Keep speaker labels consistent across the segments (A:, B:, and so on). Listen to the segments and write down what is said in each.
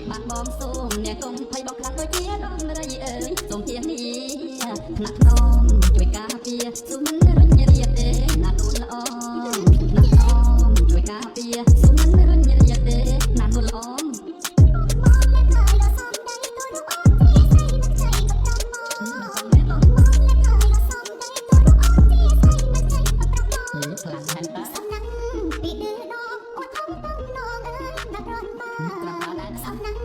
A: បាទបងសូមអ្នកកុំភ័យបងខ្លាំងដូចជាដំរីអើយសូមធានាថ្នាក់ថ្នមជួយការពារសូមមិនរុញរាទេណានួនល្អថ្នាក់ថ្នមជួយការពារសូមមិនរុញរាទេណានួនល្អ
B: បងលែកហើយរសំដីទូរូបអូនជាស្រីមិនខ្ចីក៏ប្រាប់មក
A: មែនបង
B: បងលែកហើយរសំដីទូរូបអូនជាស្រីមិនខ្ចីក៏ប្រាប់មក
A: ខ្លាំងហែនតា
B: សំណាងពីឌឺដងអត់ធំតំណងអើយណាស់រន់បា
A: ក្រាន់បានដែរណា
B: សំណាង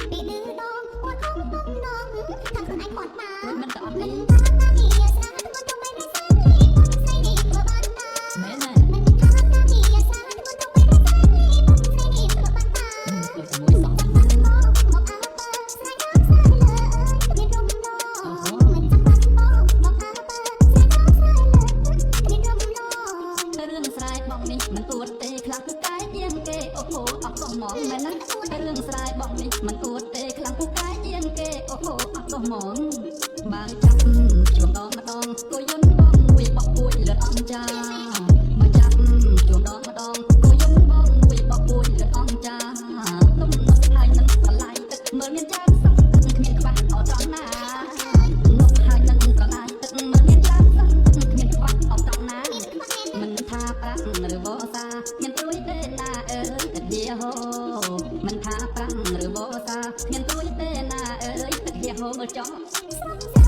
B: ពីឌឺដងអត់ធំតំណងថាខ្លួនឯងគាត់បា
A: មិនទៅអត់
B: មិ
A: ទេ
B: នថាតាជាស្រាធ្ងន់ទៅមិនរសាលីពុំស្រីនេះធ្វើបានតា
A: មែនណា
B: មិនថាតាជាស្រាធ្ងន់ទៅមិនរសាលីពុំស្រីនេះធ្វើបានតា
A: ដូចជាមួយសោះ
B: ចាំបានបងមកអើបើស្រីតាមស្រីលើអើយគ្មានរំលងមិនចាំបានបងមកអើបើស្រីតាមស្រីលើគ្មានរំលង
A: រឿងស្រែបងនេះមិនអួតទេខ្លាំងពូកែជាងគេអូហូអត់កុំមកមែនណារឿងស្រែបងនេះមិនអួតទេខ្លាំងពូកែជាងគេអូហូអត់កុំមកបើចាប់ជួមដងម្ដងគយន្តបងមួយបោះពួយលឿនអង្ចាបើចាប់ជួមដងម្ដងគយន្តបងមួយបោះពួយលឿនអង្ចាទំនុកហើយនឹងប្រឡាយទឹកមើលមានច្រើនសោះគ្មានខ្វះអត់ត្រង់ណាទំនុកហើយនឹងប្រឡាយទឹកមើលមានច្រើនសោះគ្មានខ្វះអត់ត្រង់ណា មិនថាប្រាំងឬបសាមានទួយទេណាអើយទឹកហៀហូមិនថាប្រាំងឬបសាមានទួយទេណាអើយទឹកហៀហូមើលចង់
B: ស្រស់